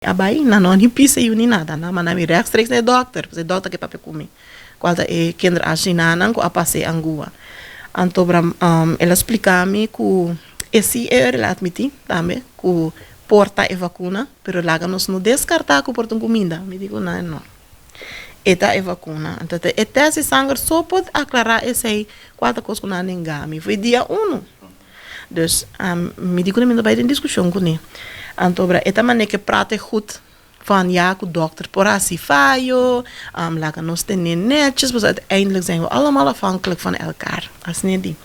A bai, nan no a ni pisa yu ni nada, nan a manda mi rechtstreeks na e dokter, pasobra e dokter ke papia ku mi, kual ta e kinderarts di nan ku a pasa e angua. Anto bra el a splika mi ku e si el a admití tambe ku por ta e vakuna, pero laga nos no deskartá ku por ta un kuminda. Mi di ku nan no, e ta e vakuna. Anto ta e tèst di sanger so por aklará esei, kual ta kos ku nan a nenga mi for e dia unu. Dus mi di ku mi no bai den diskushon kuné. Anto ora e ta manera ke prata e gut van ya ku dòkter por hasi fayo, laga nos tene netjes pasobra uiteindelijk zijn we allemaal afhankelijk van elkaar. Asina e di.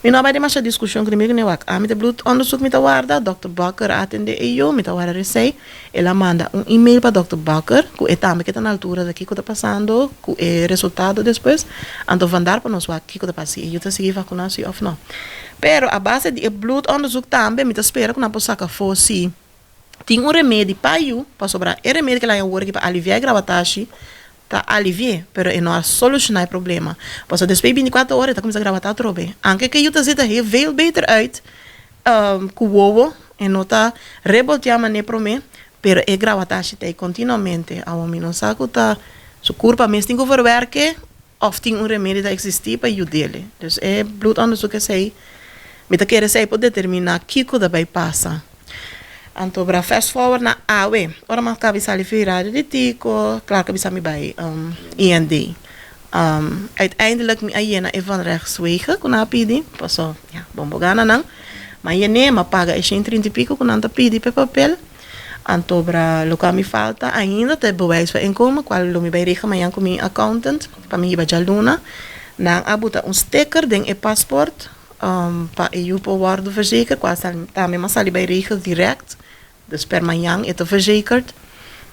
Mi no a bai den masha diskushon kuné, mi di kuné wak ami ta bloedonderzoek mi ta warda, dòkter Bakker a atendé e yu, mi ta warda resei. El a manda un email pa dòkter Bakker ku e tambe ke ta na altura di kiko ta pasando ku e resultado despues. Anto vandaar pa nos wak kiko ta pasa si e yu ta sigui vakuná si òf no. Pero a base di e bloedonderzoek tambe mi ta spera ku nan por saka afó si tin un remedi pa yu, pasobra e remedi ku el a haña awor aki pa aliviá e grawatashi ta alivi'é, pero e no a solushoná e problema. Pasobra despues di bintikuater ora e ta kuminsá grawatá atrobe. Anke ku e yu ta zita heel veel beter uit ku wowo, e no ta rebolteá manera promé, pero e grawatashi ta ei kontinuamente. Awor mi no sa ku ta su kurpa mes tin ku verwerk'é òf tin un remedi ta eksistí pa yud'é. Dus e bloedonderzoek esei, mi ta kere esei por determiná kiko ta bai pasa. Anto bra fast forward na awe, ora mi a kaba di sali for radio di Tico, klaar ku a bisa mi bai IND. Uiteindelijk mi a yena e van rechtswege ku nan a pidi, paso ya, bon bo gana nan. Mi a yen'é, mi a paga e shen trinta i piko ku nan ta pidi pa e papel. Anto bra loke a mi falta ainda ta e bewijs van inkomen, kual lo mi bai regla mañan ku mi accountant pa mi hiba djaluna. Nan a buta un sticker den e paspoort pa e yu por wòrdu verzekerd, kual tambe mi a sali bai regel dirèkt. Dus per mañan e ta verzekerd.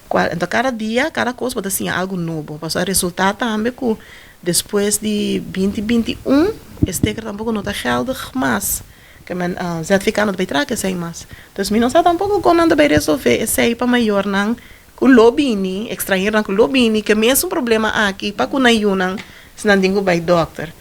Kual enton kada dia, kada kos bo ta siña algu nobo. Pasobra a resultá tambe ku despues di binti binti un e steker tampoko no ta geldig mas. Ke men ZVK no ta bai traha ku esei mas. Dus mi no sa tampoko kon nan ta bai resolvé esei pa mayornan ku lo bini, ekstranheronan ku lo bini ku e mesun problema aki pa ku nan yunan si nan tin ku bai dòkter.